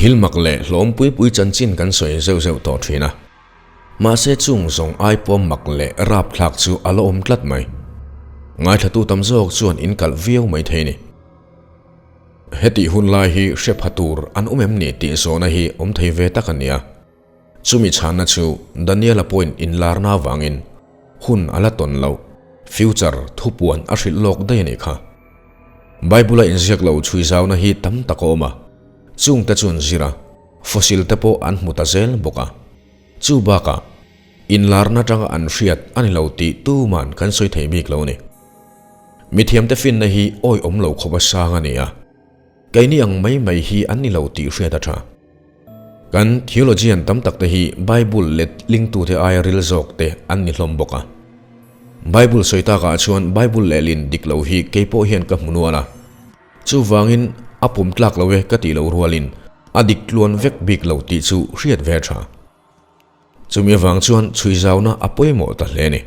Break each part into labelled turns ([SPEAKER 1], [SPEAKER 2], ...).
[SPEAKER 1] Thil mak leh hlawm pui pui chanchin kan sawi zeuh zeuh tawh thin a. Mahse chung zawng ai pawm mak leh rapthlak chu a la awm tlat mai. Ngaithlatu tam zawk chuan in kalh viau mai thei ni. Hetih hun lai hi hre pha tur an awm em ni tih zawhna hi awm thei ve tak a nia. Chumi chhanna chu Daniela pawhin inlarna avangin hun a la tawn loh, future, thupuan a hrilh lawk daih a nih kha. Bible-a inziak lo chhui zauna hi tam tak a awm a, chungte chuan zir a, fossil te pawh an hmu ta zel bawk a. Chu bakah, inlarna atanga an hriat a ni lo tih tuman kan sawi thei bik lo a ni. Mithiamte finna hi awihawm lo khawp a sang a ni a, keini ang mai mai hi an ni lo tih hriat a tha. Kan theologian tam tak te hi Bible let lingtute aia ril zawk te an ni hlawm bawk a. Bible sawi takah chuan Bible lehlin dik lo hi kei pawh hian ka hmu nual a. Chuvangin a pum tlak lo e ka tih loh rualin a dik tluan vek bik lo tih chu hriat ve a tha. Chumi avang chuan chhui zauna a pawimawh ta hle a ni.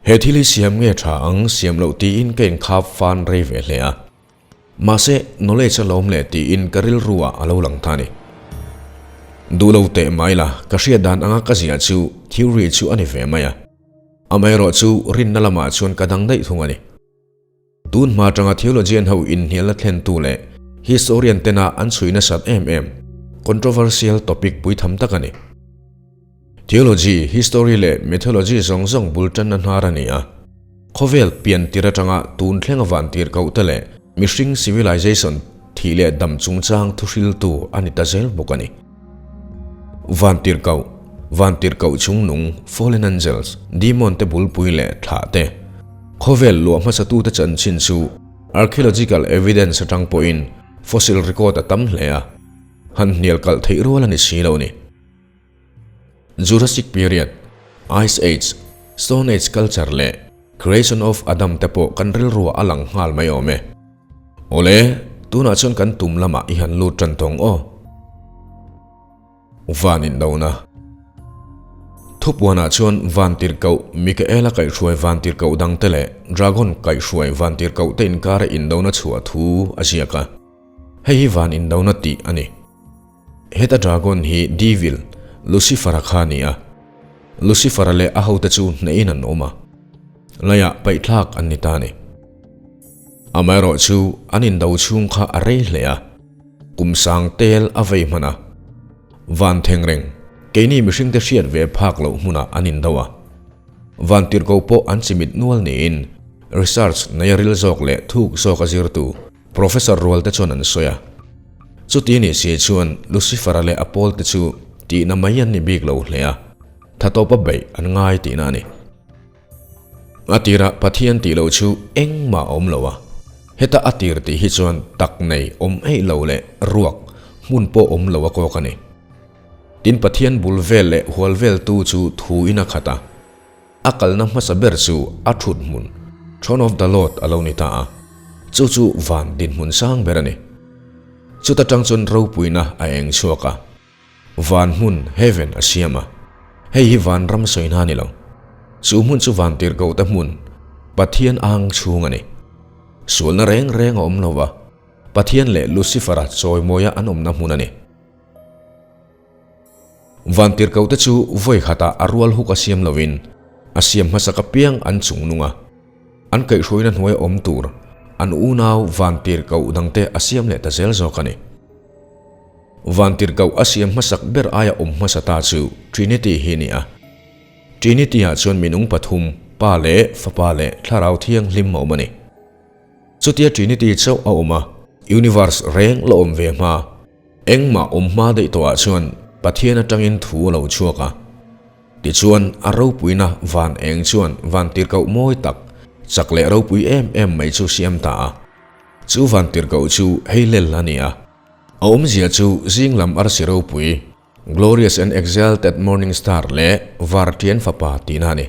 [SPEAKER 1] He thil hi siam nge tha ang siam loh tiin ka inkhap fan rei ve hle a. Mahse, knowledge a lawm leh tiin ka rilru ah a lo lang ta a ni. Duh lo teh mai la, ka hriat dan anga ka ziah chu theory chu a ni ve mai a. Amaherawh chu rinna lamah chuan ka dang daih thung a ni. Tun hma atanga theologian ho inhnialna thlentu leh historian tena an chhui nasat em em, controversial topic puitham tak a ni. Theology, history leh mythology zawng zawng bul tanna hnar a ni a. Khawvel pian tir atanga tun thlenga van tir koh te leh mihring civilization thih leh dam chungchang thuhriltu a ni ta zel bawk a ni. Van tir koh, Van tir koh chungnung, fallen angels, demon te bulpui leh thlah te, Khawvel luah hmasatute chanchin chu archaeological evidence atang pawhin fossil record a tam hle a, han hnial kalh theih rual a ni si lo ni. Jurassic period, Ice Age, Stone Age culture leh Creation of Adam te pawh kan rilruah a lang nghal mai awm e. Awle, tunah chuan kan tum lamah i han lut tan tawng aw. Van indona. Thupuanah chuan Vantirhkoh Mikaela kaihhruai Vantirhkoh dangte leh Dragon kaihhruai Vantirhkohte inkara indona chhuah thu a ziak a. Hei hi van indona tih a ni. Heta Dragon hi Devil, Lucifer-a kha a ni a. Lucifer-a leh a hote chu hnehin an awm a. Leiah paihthlak an ni ta a ni. Amaherawhchu an indo chhung kha a rei hle a. Kum sang tel a vei hman a, van theng reng, keini mihringte hriat ve phak loh hmunah an indo a. Van tirhko pawh an chimit nual niin research nei a ril zawk leh thuk zawk a zirtu Professor rual te chuan an sawi a. Chuti nih si chuan Lucifer-a leh a pawl te chu tihna mai an ni bik lo hle a, tha tawpa beih an ngai tihna a ni. A tirah Pathian tih loh chu engmah a awm lo a, heta a tir tih hi chuan tak nei awm eih lo leh ruak hmun pawh awm lo a kawk a ni. Tin Pathian bul vel leh hual vel tu chu thu in a khat a, a kalna hmasa ber chu a thut hmun, Throne of the Lord, a lo ni ta a, chu chu van dinhmun sang ber a ni. Chuta tang chuan ropuina a eng chhuak a. Van hmun, heaven, a siam a. Hei hi van ram sawi hna a ni lo. Chu hmun chu van tirhkohte hmun, Pathian ang chhung a ni. Sualna reng reng a awm lo va, Pathian leh Lucifer-a chawimawia an awmna hmun a ni. Van tirhkohte chu vawi khatah a rual huk a siam lovin, a siam hmasak apiang an chungnung a. An kaihhruaina hnuaia awm tur, an unau van tirhkoh dangte a siam leh ta zel zawk a ni. Vantirhkoh a siam hmasak ber aia awm hmasa ta chu Trinity hi a ni a. Trinity-ah chuan minung pathum, Pa leh Fapa leh Thlarau Thianghlim a awm a ni. Chutia Trinity chauh a awm a, universe reng la awm ve hma, engmah awm hma daih tawhah chuan Pathian atangin thu a lo chhuak a. Tichuan, a ropuina van eng chuan vantirhkoh mawi tak, chak leh ropui em em mai chu siam ta a. Chu vantirhkoh chu Heilel a ni a. A awmzia chu zing lam arsi ropui, Glorious and Exalted Morning Star leh Vartian Fapa tihna a ni.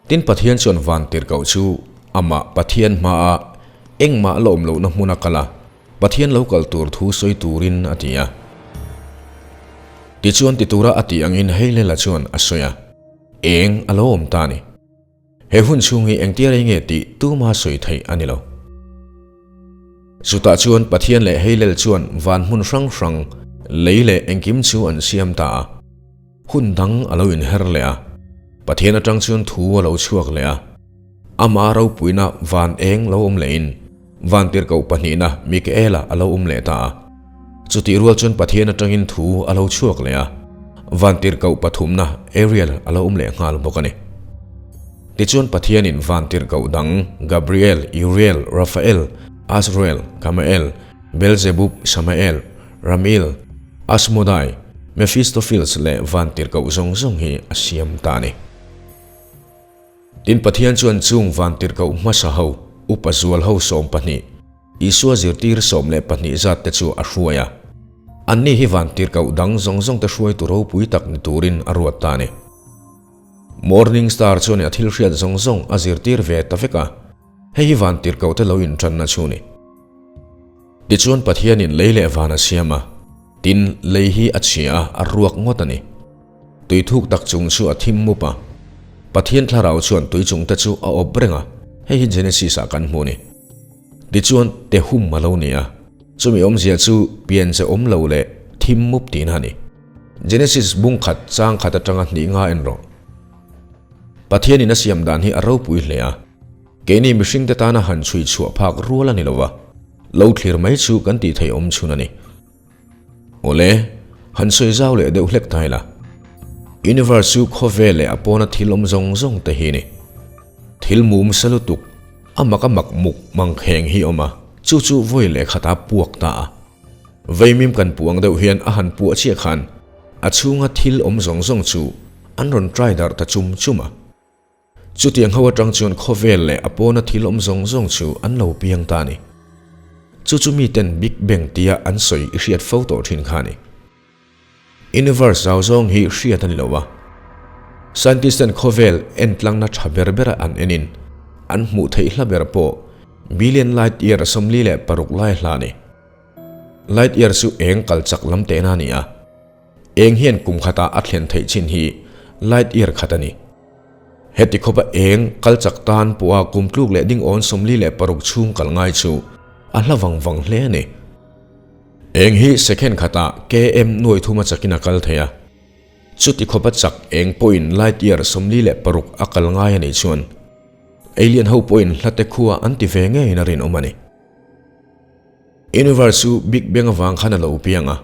[SPEAKER 1] Tin Pathian chuan van tirhkoh chu amah Pathian hmaa engmah la awm lohna hmuna kal a, Pathian lo kal tur thu sawi turin a ti a. Tichuan ti tura a tih angin Heilela chuan a sawi a, eng a lo awm ta a ni. He hun chhung hi engtia rei nge tih tuma sawi theih a ni lo. Chutah chuan Pathian leh Heilel chuan van hmun hrang hrang, lei leh engkim chu an siam ta a. Hun dang a lo inher leh a, Pathian atang chuan thu a lo chhuak leh a. Ama ropuina van eng lo awm lehin Vantirhkoh pahnihna Mikaela a lo awm leh ta a. Chutih rual chuan Pathian atangin thu a lo chhuak leh a, Vantirhkoh pathumna Ariel a lo awm leh nghal bawk a ni. Tichuan Pathianin Vantirhkoh dang Gabriel, Uriel, Raphael, Azrael, Kamael, Beelzebub, Samael, Ramiel, Asmodai, Mephistopheles leh Vantirhkoh zawng zawng hi a siam ta a ni. Tin Pathian chuan chung Vantirhkoh hmasa ho, upa zual ho 12, Isua zirtir 12 zat te chu a hruai a. Anni hi Vantirhkoh dang zawng zawng te hruaitu ropui tak ni turin a ruat ta a ni. Morning Star chuan a thil hriat zawng zawng a zirtir ve ta vek a, hei hi vantirhkoh te lo intanna chu ni. Tichuan Pathianin lei leh van a siam a, tin, lei hi a chhia a, a ruak ngawt a ni. Tui thuk tak chung chu a thim mup a, Pathian thlarau chuan tui chung te chu a awp reng a, hei hi Genesis ah kan hmu a ni. Tichuan Tehum a lo ni a, chumi awmzia chu pianche awm lo leh thim mup tihna a ni. Genesis bung khat chang khat atanga hnih nga en rawh. Pathianin a siam dan hi a ropui hle a, keini mihringte tana han chhui chhuah phak rual a ni lova, lo thlir mai chu kan tih theih awm chhun a ni. Awle, han sawi zau leh deuh hlek ta ila. Universe chu khawvel leh a pawna thil awm zawng zawng te hi a ni. Thil mum sa lutuk, a mak a mak muk mangkheng hi a awm a, chu chu vawi leh khata puak ta a. Veimim kan puang deuh hian a han puah chiah khan a chhunga thil awm zawng zawng chu an rawn try darh ta chum chum a. Chutiang ho atang chuan khawvel leh a pawna thil awm zawng zawng chu an lo piang ta a ni. Chu chu miten Big Bang tia an sawi i hriat fo tawh thin kha a ni. Universe zau zawng hi hriat a ni lo a. Scientist ten khawvel en tlangna tha ber bera an enin an hmuh theih hla ber pawh billion light year 46 lai hla a ni. Light year chu eng kal chak lam tehna a ni a. Eng hian kum khatah a thlen theih chin hi light year khat a ni. Heti khawpa eng kal chak tan pawha kum tluk leh ding awn 46 chhung kal ngai chu a hla vang vang hle a ni. Eng hi second khatah km nuai thuma chakin a kal thei a. Chuti khawpa chak eng pawhin light year 46 a kal ngai a nih chuan alien ho pawhin hlate khua an ti ve ngeiin a rinawm a ni. Universe chu Big Bang avang khan a lo piang a,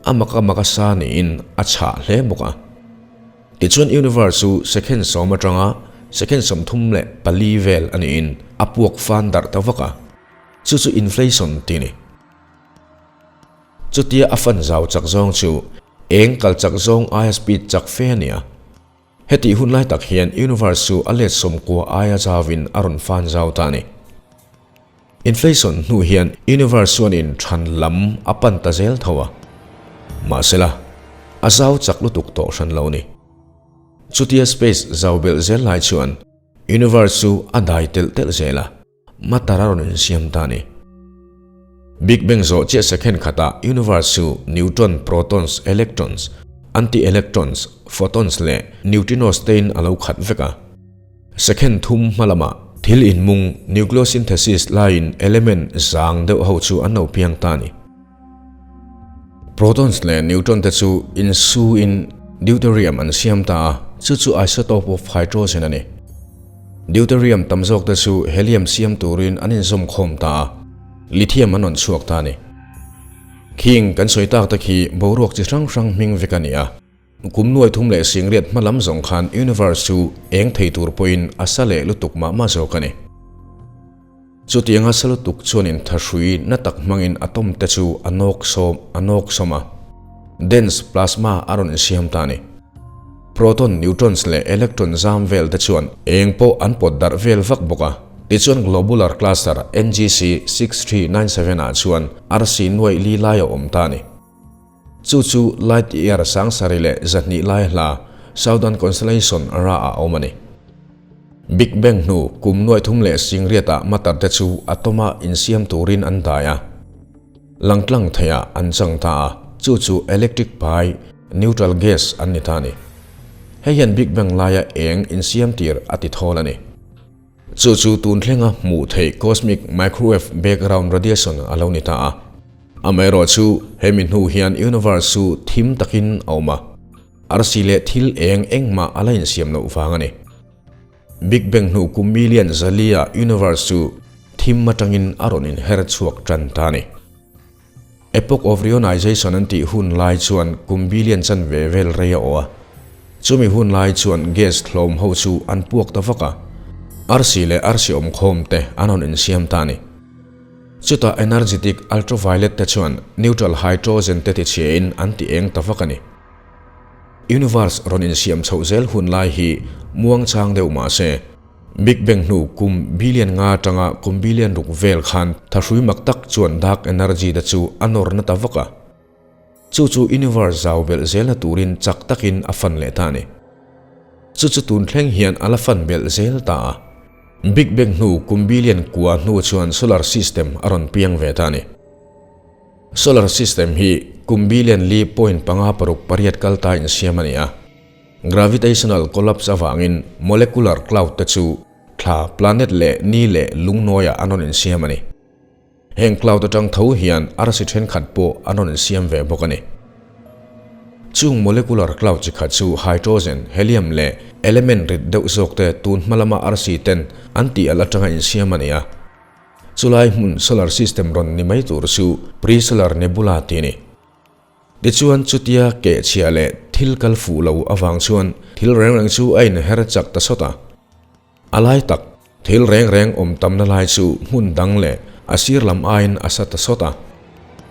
[SPEAKER 1] a mak a mak a sa niin a chhah hle bawk a. Tichuan Universe chu second 10 atanga second 34 vel a niin a puak fan darh ta vak a, chu chu inflation tih a ni. Chutia a fan zau chak zawng chu eng kal chak zawng aia speed chak fe a ni a. Hetih hun lai tak hian universe chu a let 90 aia zauvin a rawn fan zau ta a ni. Inflation hnu hian universe chuanin than lam a pan ta zel tho a. Mahsela, a zau chak lutuk tawh hran lo ni. Chutia space zau belh zel lai chuan universe chu a dai telh telh zel a. Matter a rawn insiam ta a ni. Big Bang zawh chiah second khatah universe chu neutron, protons, electrons, anti-electrons, photons leh neutrinos tein a lo khat vek a. Second thum hma lamah thil inmung nucleosynthesis laiin element zang deuh ho chu an lo piang ta a ni. Protons leh neutron te chu insuin deuterium an siam ta a, chu chu isotope of hydrogen a ni. Deuterium tam zawk te chu helium siam turin an inzawm khawm ta a, lithium an rawn chhuak ta a ni. Khing kan sawi tak te khi boruak chi hrang hrang hming vek a ni a. Kum nuai thum leh singriat hma lam zawng khan universe chu eng thei tur pawhin a sa leh lutuk mah mah zawk a ni. Chutianga sa lutuk chuanin thahrui na tak hmangin atom te chu a nawk sawm a nawk sawm a, dense plasma a rawn insiam ta a ni. Proton, neutrons leh electron zam vel te chuan eng pawh an pawt darh vel vak bawk a. Tichuan globular cluster NGC 6397 ah chuan arsi nuaih li lai a awm ta a ni. Chu chu light year sangsari leh zahnih lai hla Southern Constellation ra ah a awm a ni. Big Bang hnu kum nuaih thum leh singriat ah matter te chu atom a insiam turin an dai a. Langtlang theiah an chang ta a, chu chu electric pai, neutral gas, an ni ta a ni. Hei hian Big Bang laia eng insiam tir a ti thawl a ni. Chu chu tun thlenga hmuh theih cosmic microwave background radiation a lo ni ta a. Amaherawhchu, hemi hnu hian universe chu thim takin a awm a, arsi leh thil eng engmah a la insiam loh vang a ni. Big Bang hnu kum million zalia universe chu thim atangin a rawn inher chhuak tan ta a ni. Epoch of Reionization an tih hun lai chuan kum billion chanve vel rei a awh a. Chumi hun lai chuan gas hlawm ho chu an puak ta vak a, arsi leh arsi awmkhawm te an rawn insiam ta a ni. Chutah energetic ultraviolet te chuan neutral hydrogen te tichhiain an ti eng ta vak a ni. Universe rawn insiam chhoh zel hun lai hi muangchang deuh mah se, Big Bang hnu kum billion nga atanga kum billion ruk vel khan thahrui mak tak chuan dark energy te chu a nawr na ta vak a. Chu chu universe zau belh zelna turin chak takin a fan leh ta a ni. Chu chu tun thleng hian a la fan belh zel ta a. Big Bang hnu kum billion kua hnu chuan solar system a rawn piang ve ta a ni. Solar system hi kum billion li point 5 6 8 kal ta insiam a ni a. Gravitational collapse avangin molecular cloud te chu thla, planet leh ni leh lungnawiah an rawn insiam a ni. Heng cloud atang tho hian arsi thenkhat pawh an rawn insiam ve bawk a ni. Chung molecular cloud chi khat chu hydrogen, helium leh element rit deuh zawk te tun hma lama arsi ten an tih alh atanga insiam a ni a. Chulai hmun solar system rawn ni mai tur chu pre-solar nebula tih a ni. Tichuan chutia kehchhia leh thil kal fuh lo avang chuan thil reng reng chu a inher chak ta sawt a. A lai tak, thil reng reng awm tamna lai chu hmun dang leh a sir lam aiin a sa ta sawt a.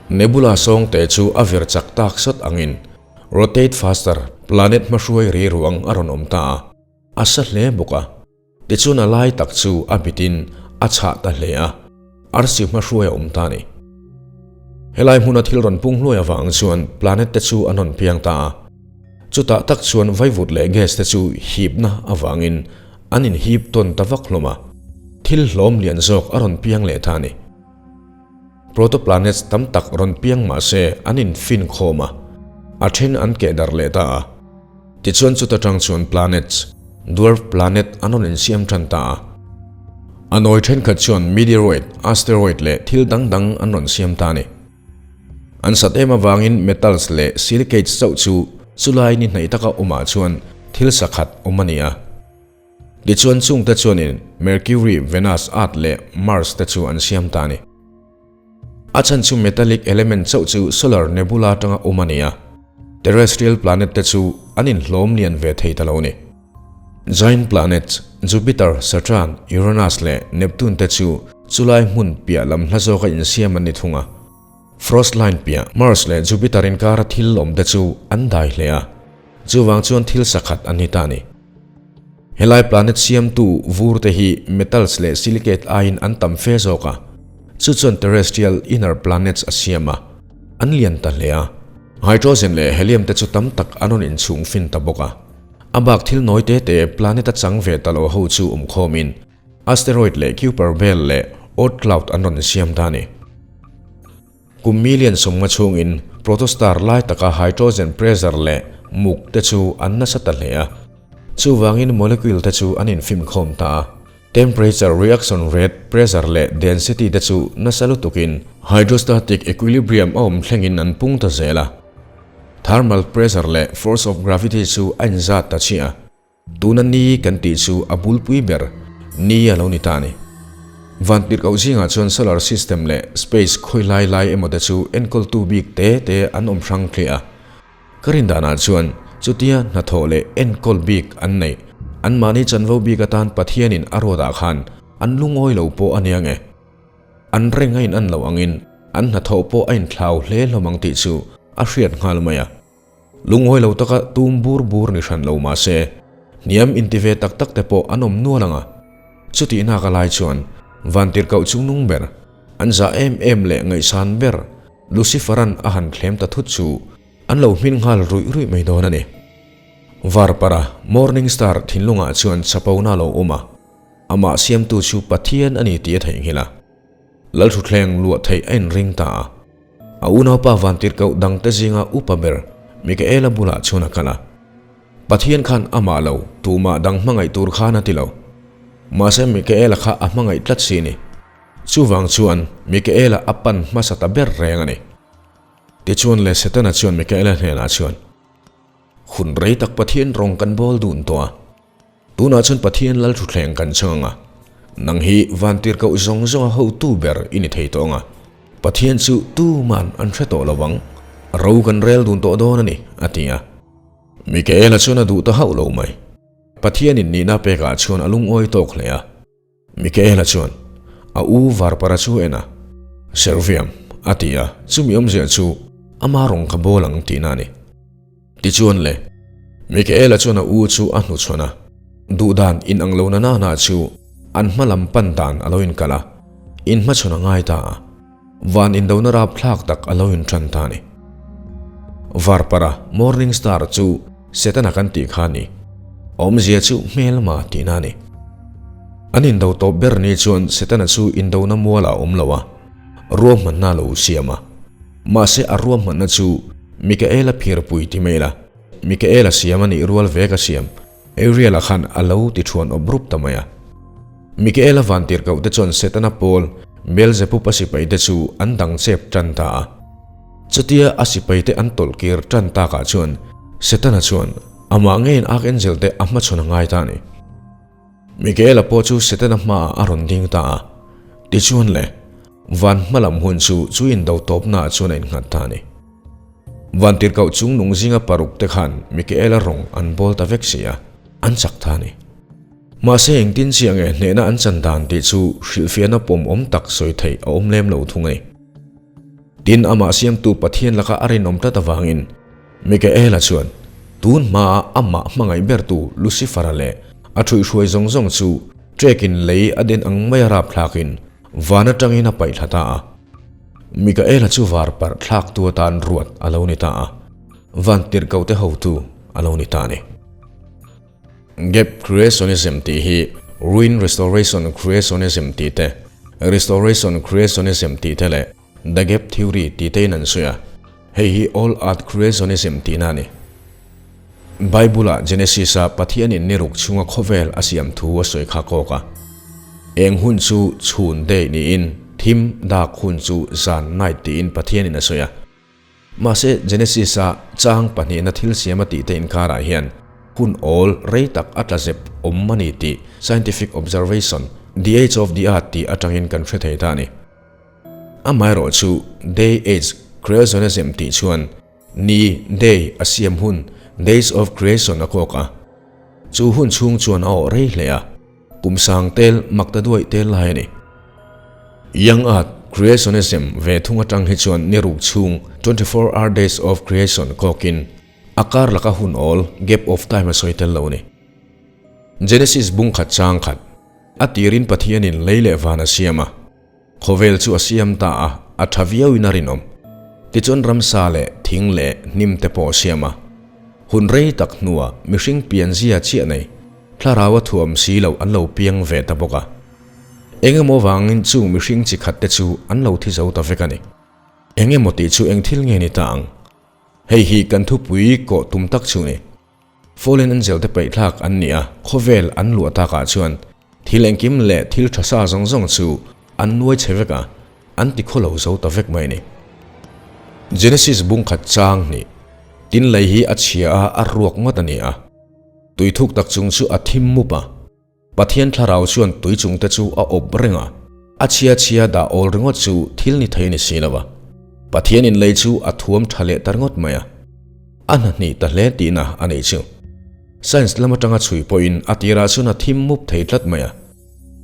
[SPEAKER 1] Nebula sawngte chu a vir chak tak sawt angin rotate faster planet hmahruai ri ruang a rawn awm ta a, a sa hle bawk a. Tichuan a lai tak chu a bitin a chhah ta hle a, arsi hmahruai a awm ta a ni. Helai hmuna thil rawn pung hluai avang chuan planet te chu an rawn piang ta a. Chutah tak chuan vaivut leh gas te chu hipna avangin an inhip tawn ta vak hlawm a, thil hlawm lian zawk a rawn piang leh ta a ni. Protoplanets tam tak rawn piang mah se an infin khawm a, a then an keh darh leh ta a. Tichuan chuta tang chuan planets, dwarf planet an rawn insiam tan ta a. A nawi thenkhat chuan meteoroid, asteroid leh thil dang dang an rawn siam ta a ni. An sat em avangin metals leh silicates chauh chu chulai ni hnaih taka awmah chuan thil sakhat awm a ni a. Tichuan chungte chuanin Mercury, Venus, Earth leh Mars te chu an siam ta a ni. A chhan chu metallic element chauh chu solar nebula atanga awm a ni a, terrestrial planet te chu an inhlawm lian ve thei ta lo a ni. Giant planets Jupiter, Saturn, Uranus leh Neptune te chu chulai hmun piah lam hla zawka insiam an ni thung a. Frost line piah Mars leh Jupiter inkara thil awm te chu an dai hle a, chuvang chuan thil sakhat an ni ta a ni. Helai planet siamtu vur te hi metals leh silicate aiin an tam fe zawk a, chu chuan terrestrial inner planets a siam a, an lian ta hle a. Hydrogen leh helium te chu tam tak an rawn inchhung fin ta bawk a. A bak thil nawi te te planet a chang ve ta lo ho chu awm khawmin asteroid leh Kuiper belt leh Oort cloud an rawn siam ta a ni. Kum million sawmnga chhungin protostar lai taka hydrogen pressure leh muk te chu an nasa ta hle a. Chuvangin molecule te chu an infimkhawm ta a. Temperature, reaction rate, pressure leh density te chu nasa lutukin hydrostatic equilibrium a awm thlengin an pung ta zel a. Thermal pressure leh force of gravity chu a inzat ta chiah a. Tuna ni kan tih chu a bulpui ber ni a lo ni ta a ni. Vantirhkoh zingah chuan solar system leh space khawi lai lai emaw te chu enkawltu bik te te an awm hrang thliah a. Ka rin danah chuan chutia hnathawh leh enkawl bik an neih, anmahni chanvo bik atan Pathianin a ruatah khan an lungawi lo pawh a nia nge. An reng a in an loh angin an hnathawh pawh a inthlau hle hlawm ang tih chu a hriat nghal mai a. Lungawi lo taka tum bur bur ni hran lo mah se, hniam inti ve tak tak te pawh an awm nual ang a. Chutih nak a lai chuan Vantirhkoh chungnung ber, an zah em em leh ngaihsan ber Lucifer-a'n a han thlem ta thut chu an lo hmin nghal ruih ruih mai dawn a ni. Varpara, Morning Star, thinlungah chuan chapona a lo awm a, amah siamtu chu Pathian a ni tih a theihnghilh a. Lalthutthleng luah theih a inring ta a. A unaupa Vantirhkoh dangte zinga upa ber Mikaela bulah chuan a kal a. Pathian khan amah lo, tumah dang hmangaih tur khan a ti lo. Mahse Mikaela kha a hmangaih tlat si ni. Chuvang chuan Mikaela a pan hmasa ta ber reng a ni. Tichuan le Setana chuan Mikaela hnenah chuan, Hun rei tak Pathian rawng kan bawl dun tawh a. Tunah chuan Pathian lal thutthleng kan chhang ang a, nang hi vantirhkoh zawng zawnga hotu ber i ni thei tawh ang a, Pathian chu tuman an hre tawh lo ang, ro kan rel dun tawh dawn a ni, a ti a. Mikaela chuan a duh ta hauh lo mai. Pathianin nihna pekah chuan a lungawi tawk hle a. Mikaela chuan a u Varpara chu en a, Serviam, a ti a, chumi awmzia chu ama rawng ka bawl ang tihna a ni. Tichuan le, Mikaela chuan a u chu a hnuchhawn a, duhdan inang lo na nana chu an hma lam pan dan a lo inkalh a, inhmachhawn a ngai ta a, van indona rapthlak tak a lo inṭan ta a ni. Varpara, Morning Star, chu Setana kan tih kha a ni. Awmzia chu hmelma tihna a ni. An indo tawp ber ni chuan Setana chu indona mualah a awm lo a, ruahmanna a lo siam a. Mahse a ruahmanna chu Mikaela phirpui ti mai la, Mikaela siam a nih rual vek a siam, Ariel-a khan a lo ti thuan awp rup ta mai a. Mikaela vantirhkoh te chuan Setana pawl Beelzebub a sipai te chu an dang chep tan ta a. Chutia a sipai te an tawlh kir tan takah chuan Setana chuan amah ngeiin Archangel te a hmachhawn a ngai ta a ni. Mikaela pawh chu Setana hmaah a rawn ding ta a. Tichuan le, van hmalam hun chu chu indo tawpnaah chuan a innghat ta a ni. Vantirhkoh chung nung zinga paruk te khan Mikaela rawng an bawl ta vek si a, an chak ta a ni. Mahse engtin chiah nge hnehna an chan dan tih chu hrilhfiahna pawmawm tak sawi theih a awm lem lo thung a ni. Tin, amah siamtu Pathian laka a rinawm tlat avangin Mikaela chuan tun hmaa amah hmangaih bertu Lucifer-a leh a ṭhuihhruai zawng zawng chu ṭekin lei a den ang maia rapthlakin van aṭangin a paih thla ta a. Mikaela chu var parh thlaktu atan ruat a lo ni ta a, van tirhkohte hotu a lo ni ta a ni. Gap Creationism tih hi Ruin Restoration Creationism tih te, Restoration Creationism tih te leh The Gap Theory tih tein an sawi a, hei hi All Earth Creationism tihna a ni. Bible-ah Genesis-a Pathianin ni ruk chhunga khawvel a siam thu a sawi kha kawk a. Eng hun chu chhun, day, niin thim, dark, hun chu zan, night, tiin Pathianin a sawi a. Mahse, Genesis-a chang pahnihna thil siam a tihte inkarah hian hun awl rei tak a tla zep awm a ni tih scientific observation, the age of the earth tih atangin kan hre thei ta a ni. Amaherawh chu Day Age Creationism tih chuan ni, day, a siam hun, Days of Creation, a kawk a. Chu hun chhung chuan a awh rei hle a, kum sang tel mak ta duaih tel lai a ni. Young Earth Creationism ve thung atang hi chuan ni ruk chhung, 24 hour days of creation, kawkin a kar laka hun awl, gap of time, a sawi tel lo a ni. Genesis bung khat chang khat a tirin Pathianin lei leh van a siam a. Khawvel chu a siam ta a, a tha viauin a rinawm. Tichuan ramsa leh thing leh hnim te pawh a siam a. Hun rei tak hnuah mihring pianzia chiah nei, thlarau a thuam si loh an lo piang ve ta bawk a. Eng emaw vangin chung mihring chi khat te chu an lo thi zo ta vek a ni. Eng emaw tih chu eng thil nge ni ta ang? Hei hi kan thupui kawh tum tak chu ni. Fallen Angel te paihthlak an ni a, khawvel an luah takah chuan thil engkim leh thil tha sa zawng zawng chu an nuai chhe vek a, an ti khaw lo zo ta vek mai a ni. Genesis bung khat chang hnih tin lei hi a chhia a, a ruak ngawt a ni a, tui thuk tak chung chu a thim mup a, Pathian thlarau chuan tui chung te chu a awp reng a, a chhia chhia dah awl ringawt chu thil ni thei a ni si lo a. Pathian in lei chu a thuam tha leh ta ringawt mai a, a hna hnih ta hle tihna a nei chu. Science lam atanga chhui pawhin a tirah chuan a thim mup thei tlat mai a.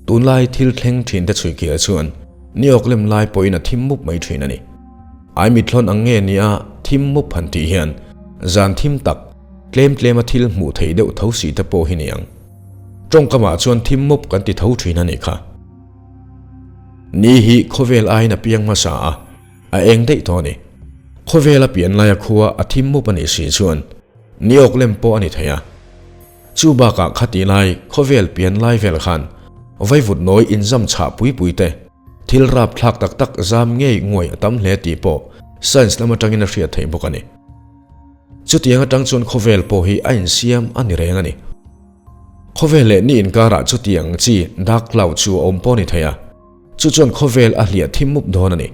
[SPEAKER 1] Tunlai thil thleng thin te chhui kir chuan ni awk lem lai pawhin a thim mup mai thin a ni. Ai mithlawn ang nge nia thim mup han tih hian zan thim tak tlem tlema thil hmuh theih deuh tho si te pawh hi ni ang. Tawngkamah chuan thim mup kan ti tho thin a nih kha. Ni hi khawvel aiin a piang hmasa a, a eng daih tawh a ni. Khawvel a pian laia khua a thim mup a nih si chuan ni awk lem pawh a ni thei a. Chu bakah khati lai khawvel pian lai vel khan vaivut nawi inzam chhah pui pui te, thil rap thlak tak tak zam ngei nguai a tam hle tih pawh science lam atangin a hriat theih bawk a ni. Chutiang atang chuan khawvel pawh hi a insiam a ni reng a ni. Khawvel leh ni inkarah chutiang chi dark cloud chu a awm pawh ni thei a, chu chuan khawvel a hliah thim mup dawn a ni.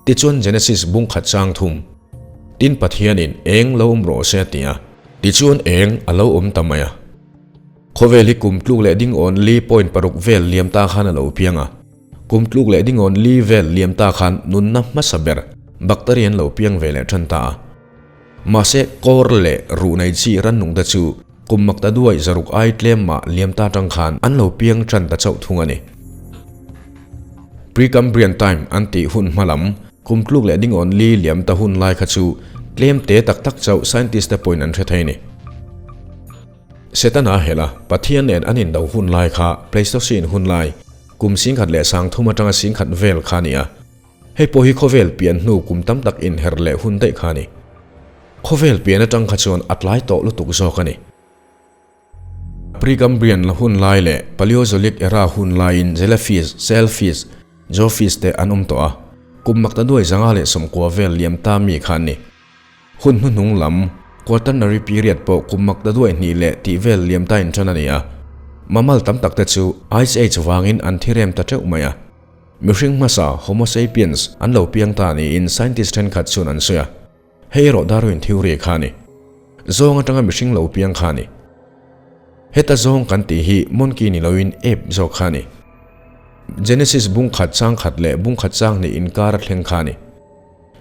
[SPEAKER 1] Tichuan Genesis bung khat chang thum, Tin Pathianin eng lo awm rawh se a ti a. Tichuan eng a lo awm ta mai a. Khawvel hi kum tluk leh dingawn li point paruk vel liam ta khan a lo piang a. Kum tluk leh dingawn li vel liam ta khan nunna hmasa ber bacteria an lo piang ve leh tan ta a. Mahse kawr leh ruh nei chi rannung te chu kum makta duai zaruk ai tlem mah liam ta tang khan an lo piang tan ta chauh thung a ni. Precambrian time an tih hun hma lam kum tluk leh dingawn li liam ta hun lai kha chu tlem te tak tak chauh scientist te pawhin an hre thei a ni. Setana hela Pathian nen an indo hun lai kha Pleistocene hun lai kum singkhat leh sangthum atanga singkhat vel kha a ni a. Hei pawh hi khawvel pian hnu kum tam tak inher leh hun daih kha a ni. Khawvel pian atang kha chuan a tlai tawh lutuk zawk a ni. Precambrian la hun lai leh Paleozoic era hun laiin jellyfish, sailfish, jawfish te an awm tawh a. Kum makta duai 190 vel liam ta mi kha an ni. Hun hnuhnung lam, Quaternary period pawh kum mak ta duai hnih leh tih vel liam ta inṭan a ni a. Mammal tam tak te chu Ice Age vangin an thi rem ta teuh mai a. Mihring hmasa, Homo sapiens, an lo piang ta niin scientist thenkhat chuan an sawi a. Hei erawh Darwin theory kha a ni. Zawng atanga mihring lo piang kha a ni. Heta zawng kan tih hi monkey ni loin ape zawk kha a ni. Genesis bung khat chang khat leh bung khat chang hnih inkar a thleng kha a ni.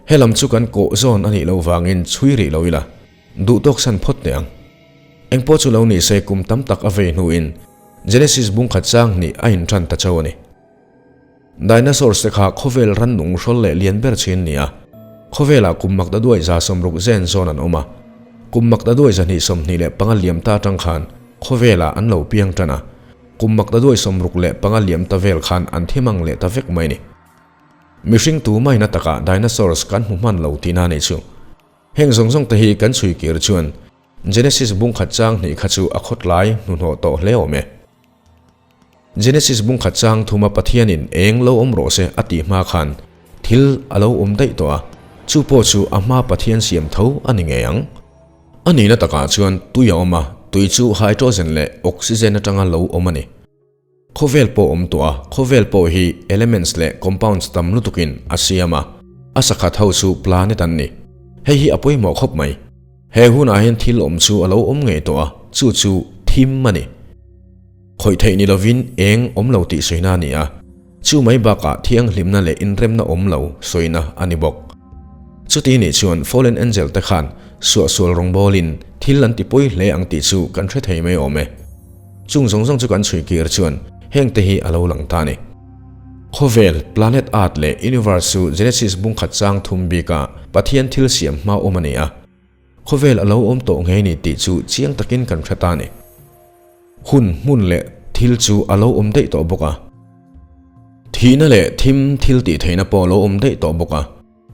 [SPEAKER 1] He lam chu kan kawh zawn a nih loh vangin chhui rih lo ila, duh tawk san phawt teh ang. Engpawh chu lo ni se kum tam tak a vei hnuin Genesis bung khat chang hnih a inṭan ta chauh a ni. Dinosaurs te kha khawvel rannung hrawl leh lian ber chin ni a, khawvelah kum mak daduai 60 zen zawn an awm a, kum mak daduai 225 liam ta atang khan khawvelah an lo piang tan a, kum mak daduai 65 liam ta vel khan an thi mang leh ta vek mai a ni. Mihring tu maina takah dinosaurs kan hmu hman lo tihna a nih chu. Heng zawng zawng te hi kan chhui kir chuan Genesis bung khat chang hnih kha chu a khawtlai hnuhnawh tawh hle awm e. Genesis bung khat chang thuma Pathianin eng lo awm rawh se a tih hma khan thil a lo awm daih tawh a, chu pawh chu a hma Pathian siam tho a ni ngei ang. A nihna takah chuan tui a awm a, tui chu hydrogen leh oxygen atanga lo awm a ni. Khawvel pawh awm tawh a, khawvel pawh hi elements leh compounds tam lutukin a siam a, a sakhat ho chu planet an ni. Hei hi a pawimawh khawp mai. He hunah hian thil awm chu a lo awm ngei tawh a, chu chu thim a ni. Khawih theih ni lovin eng awm lo tih sawina a ni a, chu mai bakah thianghlimna leh inremna awm lo sawina a ni bawk. Chuti nih chuan fallen angel te khan suahsual rawngbawlin thil an ti pawi hle ang tih chu kan hre thei mai awm e. Chung zawng zawng chu kan chhui kir chuan heng te hi a lo lang ta a ni. Khawvel, planet Earth leh Universe chu Genesis bung khat chang thum bika Pathian thil siam hma awm a ni a. Khawvel a lo awm tawh ngei ni tih chu chiang takin kan hre ta a ni. Hun, hmun leh thil chu a lo awm daih tawh bawk a. Thihna leh thim thil tih theihna pawh a lo awm daih tawh bawk a.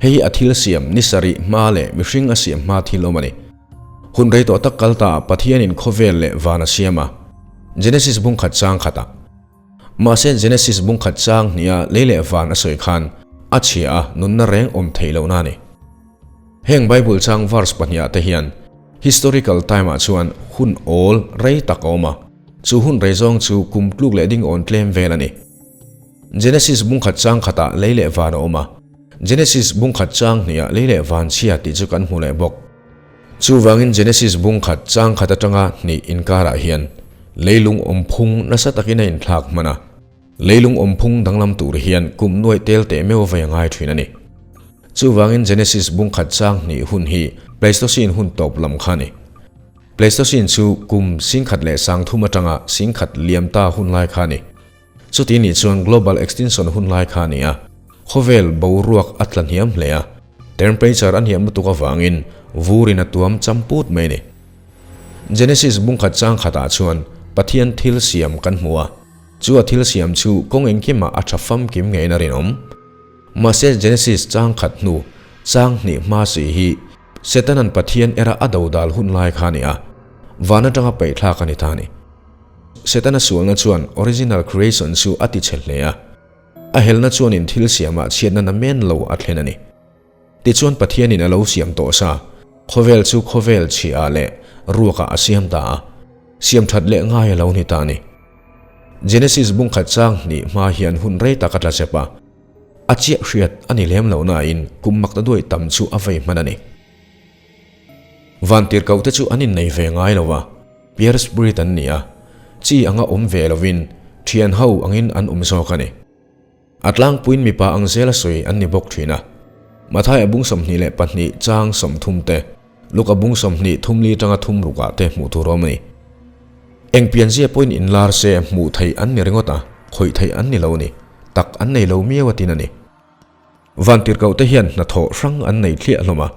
[SPEAKER 1] Hei hi a thil siam ni sarih hma leh mihring a siam hma thil awm a ni. Hun rei tawh tak kal ta Pathianin khawvel leh van a siam a, Genesis bung khat chang khatah. Mahse Genesis bung khat chang hniha lei leh van a sawi khan a chhia a nunna reng awm theih lohna a ni. Heng Bible chang verse pahniha te hian historical time ah chuan hun awl rei tak a awm a, chu hun rei zawng chu kum tluk leh ding awn tlem vel a ni. Genesis bung khat chang khatah lei leh van a awm a, Genesis bung khat chang hniha lei leh van chhia tih chu kan hmu leh bawk. Chuvangin Genesis bung khat chang khat atanga hnih inkarah hian leilung awmphung nasa takin a inthlak hman a. Leilung awmphung danglam tur hian kum nuaih tel teh meuh vei a ngai thin a ni. Chuvangin Genesis bung khat chang hnih hun hi Pleistocene hun tawp lam kha a ni. Pleistocene chu kum 10,030 atanga 10,000 liam ta hun lai kha a ni. Chuti nih chuan global extinction hun lai kha a ni a, khawvel boruak a tla hniam hle a, temperature a hniam lutuk avangin vurin a tuam cham put mai a ni. Genesis bungkhat chang khatah chuan Pathian thil siam kan hmu a, chu a thil siam chu kawng engkimah a tha famkim ngeiin a rinawm. Mahse Genesis chang khat hnu chang hnih hma si hi Setanan Pathian era a dodal hun lai kha a ni a, van atanga peihthlak a ni ta a ni. Setana sualna chuan original creation chu a ti chhe hle a, a helna chuanin thil siamah chhiatna na men lo a thlen a ni. Tichuan Pathianin a lo siam tawh sa, khawvel chu khawvel chhiah leh ruakah a siam ta a. Siam that leh ngai a lo ni ta a ni. Genesis bung khat chang hnih hma hian hun rei tak a tla chep a, a chiah hriat a ni lem lo nain kum mak ta duai tam chu a vei hman a ni. Vantirhkoh te chu an innei ve ngai lo a, Pierre Spirit an ni a, chi anga awm ve lovin thian ho angin an awm zawk a ni. A tlangpuiin mipa ang zela sawi an ni bawk thin a. Mathaia bung 22 chang 30 te, Luka bung 20 thumli tanga thum rukah te hmuh tur awm a ni. Eng pianzia pawhin inlar se hmuh theih an ni ringawt a, khawih theih an ni lo a ni. Tak an nei lo miau a tin a ni. Vantirhkoh te hian hnathawh hrang an nei thliah hlawm a.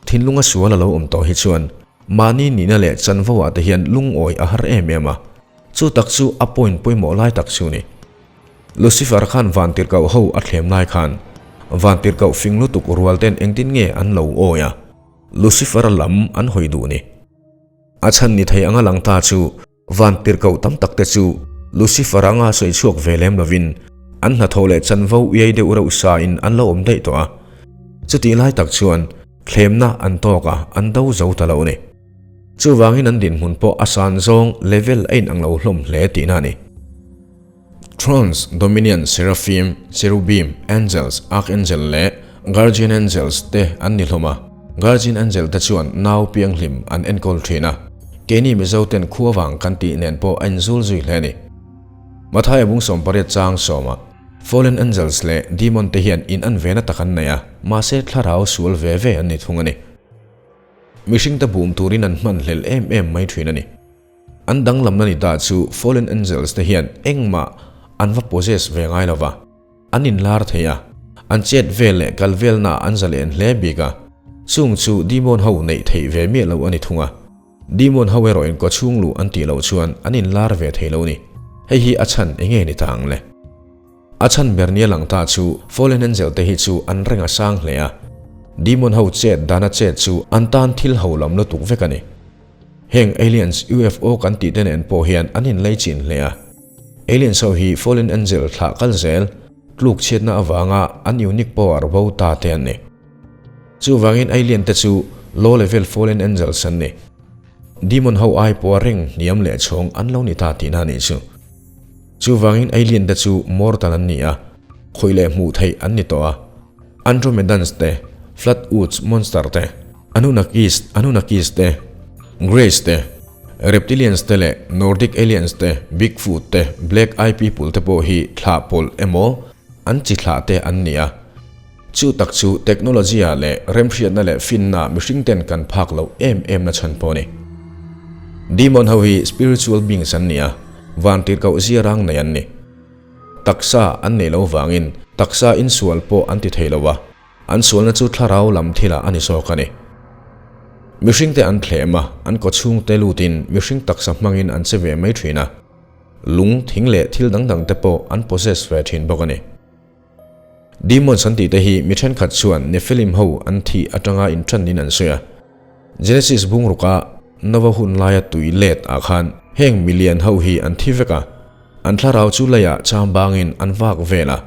[SPEAKER 1] Thinlunga sual a lo awm tawh hi chuan mahni nihna leh chanvo ah te hian lungawi a har em em a, chu tak chu a point pawimawh lai tak chu ni. Lucifer khan vantirhkoh ho a thlem lai khan vantirhkoh fing lutuk rual ten engtin nge an lo awi a, Lucifer lam an hawi duh ni. A chhan ni thei anga lang ta chu Vantirhkoh tam tak te chu Lucifer anga sawi chhuak ve lem lovin an hnathawh leh chanvo uiai deuh reuh sa in an lo awm daih tawh a. Chutih lai tak chuan thlemna an tawk a, an do zo ta lo a ni. Chuvangin an dinhmun pawh a san zawng level a inang lo hlawm hle tihna a ni. Thrones, Dominion, Seraphim, Cherubim, Angels, Archangel leh Guardian Angels te an ni hlawm a. Guardian Angel te chuan nau pianghlim an enkawl thin a. Keini Mizo ten khua vang kan tih nen pawh a inzul zui hle a ni. Mathaia bung 80 chang sawmah, Fallen Angels leh Demon te hian in an vena tak an nei a, mahse thlarau sual ve ve an ni thung a ni. Mihringte bum turin an hman hlel em em mai thin a ni. An danglamna ni ta chu Fallen Angels te hian engmah an va possess ve ngai lova, an inlar thei a, an chet vel leh kal velna an zalen hle bik a, chung chu Demon ho neih theih ve miah lo a ni thung a. Demon ho erawhin kawchhung luh an tih loh chuan an inlar ve thei lo ni. Hei hi a chhan enge ni ta ang le? A chhan ber nia lang ta chu Fallen Angel te hi chu an reng a sang hle a, Demon ho chet dana chet chu an tan thil ho lam lutuk vek a ni. Heng aliens UFO kan tih te nen pawh hian an inlei chin hle a. Aliens ho hi Fallen Angel thlah kal zel, tluk chhiatna avanga an unique power bo ta te an ni. Chuvangin alien te chu low level Fallen Angels an ni. Demon ho ai pawha reng hniam leh chhawng an lo ni ta tihna a nih chu. Chuvangin alien te chu mortal an ni a, khawih leh hmuh theih an ni tawh a. Andromedans te, Flatwoods Monster te, Anunnakis, Anunnakis te, Greys te, Reptilians te leh Nordic Aliens te, Bigfoot te, Black Eye People te pawh hi thlah pawlh emaw an chi thlah te an ni a. Chu tak chu technology ah leh remhriatna leh finna mihring ten kan phak loh em em na chhan pawh a ni. Demon ho hi spiritual beings an ni a, vantirhkoh ziarang nei an ni. Taksa an neih loh vangin taksa insual pawh an ti thei lo a, an sualna chu thlarau lam thilah a ni zawk a ni. Mihringte an thlem a, an kawchhungte lutin mihring taksa hmangin an che ve mai thin a, lung, thing leh thil dang dangte pawh an possess ve thin bawk a ni. Demons an tihte hi mi thenkhat chuan Nephilim ho an thih atanga inṭanin an sawi a. Genesis bungruka Nova hun laia tui let ah khan heng milian ho hi an thi vek a, an thlarau chu leiah cham bangin an vak vel a.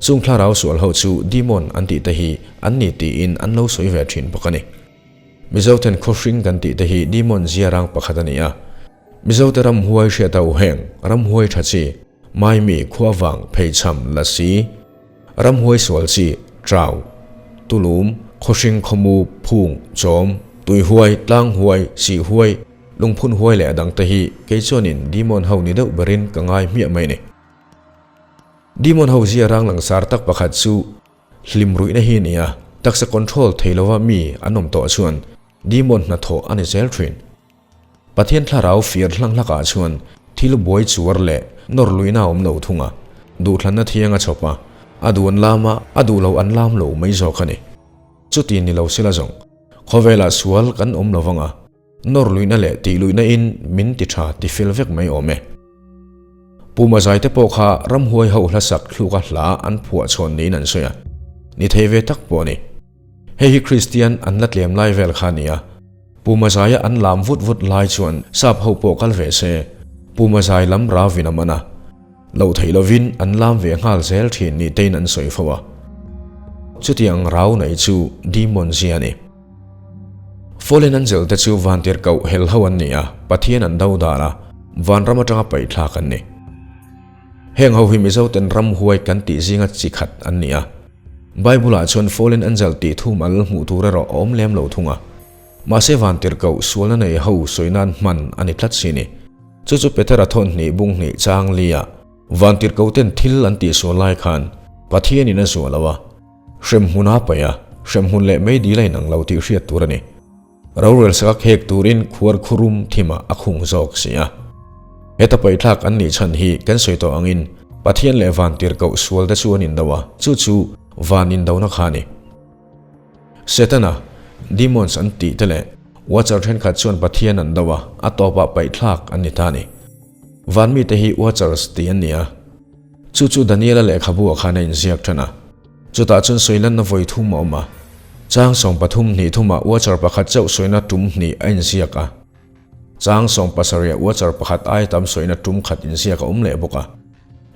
[SPEAKER 1] Chung thlarau sual ho chu demon an tihte hi an ni tiin an lo sawi ve thin bawk a ni. Mizoten khawhring kan tihte hi demon ziarang pakhat a ni a. Mizote ramhuai hriat a uheng, ramhuai tha chi, maimi, khuavang, pheichham, lasi, ramhuai sual chi, trau, tulum, khawhring, khawmu, phung, chawm, tuihuai, tlanghuai, sihhuai, lungphun huai leh a dangte hi kei chuanin demon ho ni deuh berin ka ngai hmiah mai ni. Demon ho zia rang langsar tak pakhat chu hlim ruihna hi a ni a, taksa control thei lova mi an awm tawh chuan demon hnathawh a ni zel thin. Pathian thlarau fir hlang hlakah chuan thil buai chuar leh nawr luihna a awm lo thung a, duhthlanna thiang a chhawp a, a duh an lam a, a duh lo an lam lo mai zawk a ni. Chuti ni lo sila zawng, khawvelah sual kan awm lo vang a, nawr luihna leh tih luihna in min ti tha ti fel vek mai awm e. Pu Mazai te pawh kha ramhuai ho hlasak thluka hla an phuah chhawn niin an sawi a, ni thei ve tak pawh a ni. Hei hi Kristian an la tlem lai vel kha a ni a. Pu Mazaia an lam vut vut lai chuan sap ho pawh kal ve se, Pu Mazai lam ravin a man a. Loh theih lovin an lam ve nghal zel thin ni tein an sawi fo a. Chutiang rau nei chu demon zia a ni. Fallen angel te chu vantirhkoh hel ho an ni a, Pathian an do dan a, vanram atanga paihthlak an ni. Heng ho hi Mizoten ramhuai kan tih zinga chi khat an ni a. Bible-ah chuan fallen angel tih thum al hmuh tur erawh a awm lem lo thung a. Mahse vantirhkoh sualna nei ho sawi nan hman a ni tlat si ni. Chu chu Petera thawn hnih bung hnih chang lia vantirhkoh ten thil an tihsual lai khan Pathianin a zuah lo a, hremhmun a paih a, hremhmun leh meidil a inang lo tih hriat tur a ni. Rorel saka khek turin khuar khurum thimah a khung zawk si a. Heta paihthlak an nih chhan hi kan sawi tawh angin Pathian leh vantirhkoh sual te chu an indo a, chu chu van indona kha a ni. Setana, demons an tih te leh Watcher thenkhat chuan Pathian an do a, a tawpah paihthlak an ni ta a ni. Van mite hi Watchers tih an ni a. Chu chu Daniela lehkhabu ah khan a inziak tan a. Chutah chuan sawilanna vawi thum a awm a. Chang 13 hnih thumah Watcher pakhat chauh sawina tum hnih a inziak a. Chang 70 ah Watcher pakhat ai tam sawina tum khat inziak a awm leh bawk a.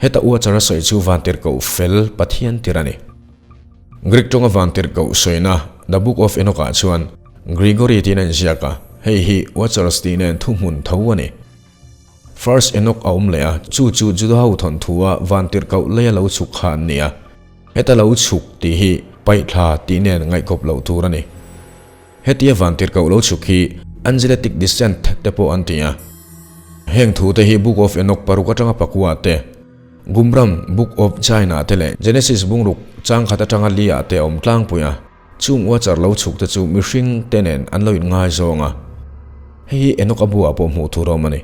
[SPEAKER 1] Heta Watcher a sawi chu vantirhkoh fel Pathian tir a ni. Greek tawnga vantirhkoh sawina The Book of Enoch ah chuan Gregory tiin a inziak a, hei hi Watchers tih nen thuhmun tho a ni. First Enoch a awm leh a, chu chu Juda ho thawnthua vantirhkoh leia lo chhuk kha an ni a. Heta lo chhuk tih hi paihthla tih nen ngaihkawp loh tur a ni. Hetia vantirhkoh lo chhuk hi Angeletic descent te pawh an ti a. Heng thu te hi Book of Enoch paruk atanga pakua te, Gumram Book of China te leh Genesis bungruk changkhat atanga li ah te a awm tlangpui a. Chung uachar lo chhuk te chu mihring te nen an lo inngaizawng a, hei hi Enoch a buah pawh hmuh tur a awm a ni.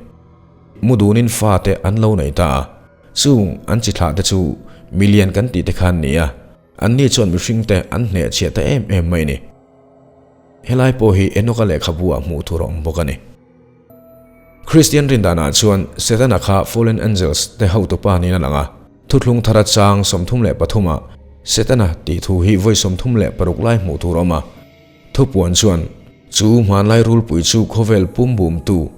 [SPEAKER 1] Mu dunin fa te an lo nei ta a, chung an chi thlah te chu milian kan tih te kha an ni a, anni chuan mihring te an hnehchhiah ta em em mai a ni. Helai pawh hi Enoch a lehkhabu ah hmuh tur a awm bawk a ni. Kristian rindanah chuan Setana kha fallen angels te hotupa niin a lang a, Thuthlung thara chang 33 ah Setana tih thu hi vawi 36 lai hmuh tur a awm a. Thupuan chuan, Chu hmanlai rulpui chu khawvel pum bumtu,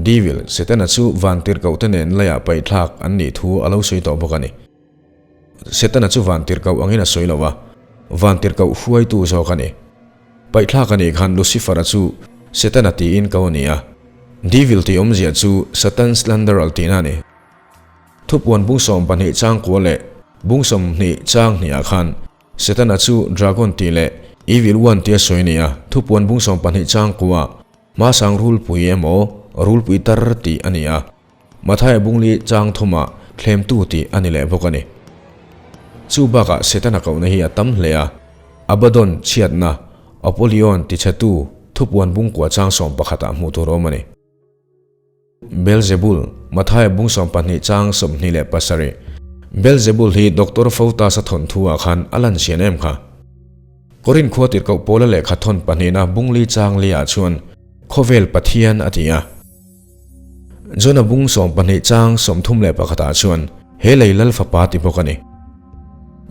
[SPEAKER 1] Devil, Setana chu vantirhkoh te nen leiah paihthlak an nih thu a lo sawi tawh bawk a ni. Setana chu vantirhkoh angin a sawi lo a, vantirhkoh hruaitu zawk a ni. Paihthlak a nih khan Lucifer-a chu Setana tiin ko a ni a. Devil tih awmzia chu Satan's slanderer tihna a ni. Thupuan bung 12 chang kua leh bung 20 chang hnihah khan Setana chu Dragon tih leh Evil One tia sawi a ni a, thupuan bung 12 chang kua hmasang rulpui emaw rulpui tar tih a ni a, Mathaia bungli chang thumah thlemtu tih a ni leh bawk a ni. Chu bakah Setana kohna hi a tam hle a, Abaddon chhiatna, Apollyon tichhetu thupuan bung kua chang 11 ah hmuh tur a awm a ni. Beelzebul, Mathaia bung 12 chang 27. Beelzebul hi Doctor Fautas-a thawnthu ah khan a lan sian em kha? Korin khua tirhkoh Paula lehkha thawn pahnihna bung li chang li ah chuan Khawvel Pathian a ti a. Jona bung 12 chang 31 ah chuan he lei lal fapa ti bawk a ni.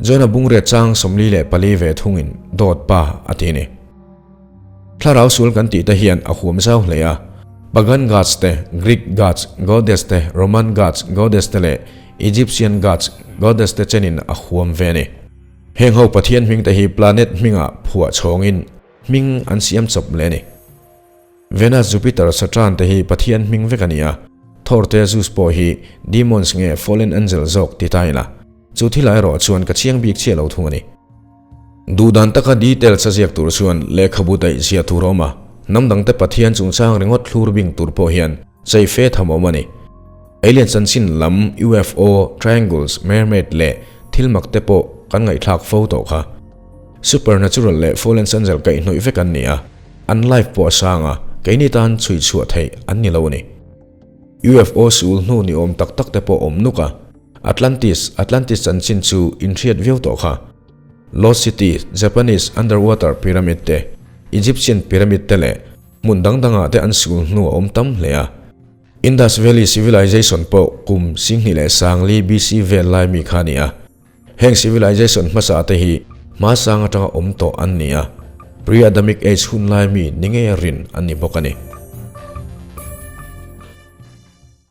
[SPEAKER 1] Jona bung riat chang 44 ve thungin dawt pa a ti a ni. Thlarau sual kan tih te hian a huam zau hle a, Pagan gods te, Greek gods, goddess te, Roman gods, goddess te leh Egyptian gods, goddess te chenin a huam ve a ni. Heng ho pathian hming te hi planet hmingah phuah chhawngin hming an siam chawp leh a ni. Venus, Jupiter, Saturn te hi pathian hming vek a ni a, Thor te Zeus pawh hi demons nge fallen angel zawk ti ta ila, chu thilah erawh chuan ka chiang bik chiah lo thung a ni. Duhdan taka details a ziak tur chuan lehkhabu daih ziah tur a awm a, hnam dangte Pathian chungchang ringawt thlur bing tur pawh hian chei fe tham a awm a ni. Alien chanchin lam, UFO, triangles, mermaid leh thil mak te pawh kan ngaihthlak fo tawh kha. Supernatural leh fallen angel kaihhnawih vek an ni a, an life pawh a sang a, keini tan chhui chhuah theih an ni lo a ni. UFO sul hnu ni awm tak tak te pawh awm nuk a, Atlantis, Atlantis chanchin chu inhriat viau tawh kha. Lost City, Japanese Underwater Pyramid te, Egyptian Pyramid te leh hmun dang dangah te an sul hnu a awm tam hle a. Indus Valley Civilization pawh kum 20,040 BC vel lai mi kha a ni a. Heng civilization hmasa te hi hmasang atanga awm tawh an ni a, Pre-Adamic Age hun lai mi ni ngei a rin an ni bawk a ni.